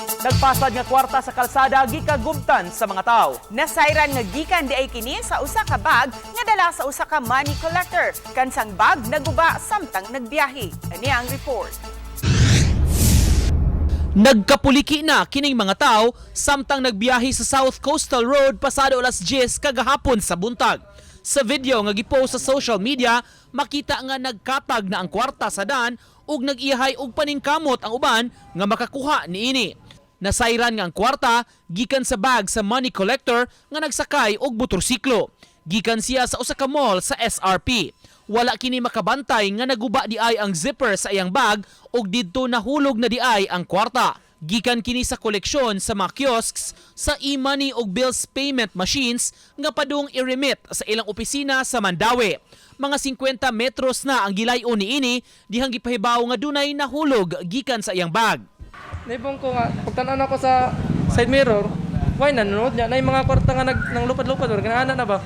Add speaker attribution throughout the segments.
Speaker 1: Nagpasad nga kwarta sa kalsada, gikagubtan sa mga tao.
Speaker 2: Nasayran nga gikan diay kini sa usa ka bag nga dala sa usa ka money collector. Kansang bag naguba samtang nagbiyahe. Ani ang report.
Speaker 1: Nagkapuliki na kining mga tao samtang nagbiyahe sa South Coastal Road pasado alas 10 kagahapon sa buntag. Sa video nga gipost sa social media, makita nga nagkatag na ang kwarta sa dan ug nag-iyahay og paningkamot ang uban nga makakuha niini. Nasayran nga ang kwarta gikan sa bag sa money collector nga nagsakay og motorsiklo. Gikan siya sa usa ka mall sa SRP. Wala kini makabantay nga naguba di ay ang zipper sa iyang bag ug didto nahulog na di ay ang kwarta. Gikan kini sa koleksyon sa mga kiosks sa e-money ug bills payment machines nga padung i-remit sa ilang opisina sa Mandaue. Mga 50 metros na ang gilayon niini dihang gipahibaw nga dunay nahulog gikan sa iyang bag.
Speaker 3: Naibong ko nga, pagtan-aw nako sa side mirror, why nanonood niya? Na mga kwarta nga nang lupad-lupad, or ganaana na ba?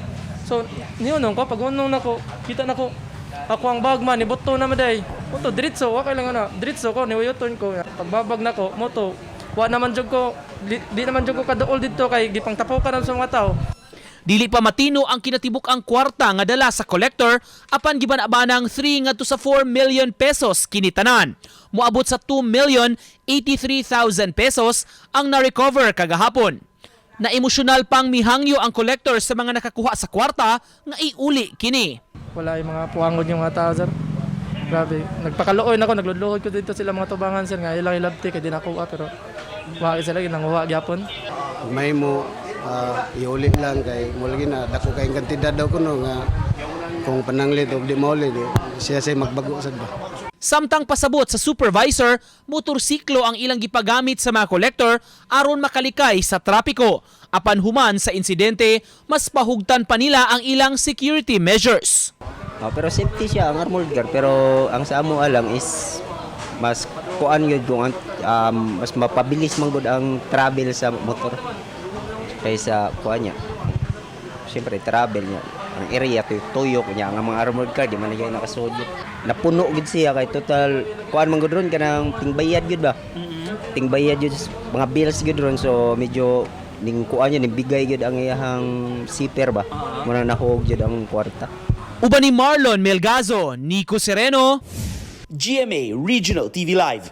Speaker 3: So, niunong ko, pag unong nako, kita nako, ako ang bag man, nibuto na maday. Moto, diretso, wa kailangan na. Diretso ko, niuyuton ko. Pagbabag nako, moto, wa naman jud ko, di naman jud ko kaduol dito kay gipangtapaw ka na sa mga tao.
Speaker 1: Dili pa matino ang kinatibuk ang kwarta nga dala sa collector, apan giban-abanang 3 ngadto sa 4 million pesos kini tanan. Moabot sa 2 million 83,000 pesos ang na-recover kagahapon. Na emosyonal pang mihangyo ang collector sa mga nakakuha sa kwarta nga iuli kini.
Speaker 3: Wala yung mga puangod yung mga tao, sir. Grabe. Nagpakaluoy na ako, nagluluhod ko dito sila mga tubangan, sir. Nga ilang ilabti, kay di nakuha, pero wa sila, ginanguha gyapon.
Speaker 4: May mo iuli lang kay mo lagi na dako kay kantidad daw kuno nga kung pananglit og di mauli di siya say magbago sad ba.
Speaker 1: Samtang pasabot sa supervisor, motorsiklo ang ilang gipagamit sa mga kolektor aron makalikay sa trapiko. Apan human sa insidente, mas pahugtan pa nila ang ilang security measures.
Speaker 5: Oh, pero safety siya ang armored car, pero ang sa amo lang is mas kuan yun kung mas mapabilis man gud ang travel sa motor kaysa kuan niya. Siyempre travel niya. Ang area tuyok niya ang mga armored car di man na nakasudyo. Napuno gid siya kay total kuan man gud ron kanang tingbayad gud ba. Tingbayad gud mga bills gud ron, so medyo ning kuan niya ning bigay gud ang iyahang zipper ba. Muna nahog jud ang kwarta.
Speaker 1: Uban ni Marlon Melgazo, Nico Sereno,
Speaker 6: GMA Regional TV Live.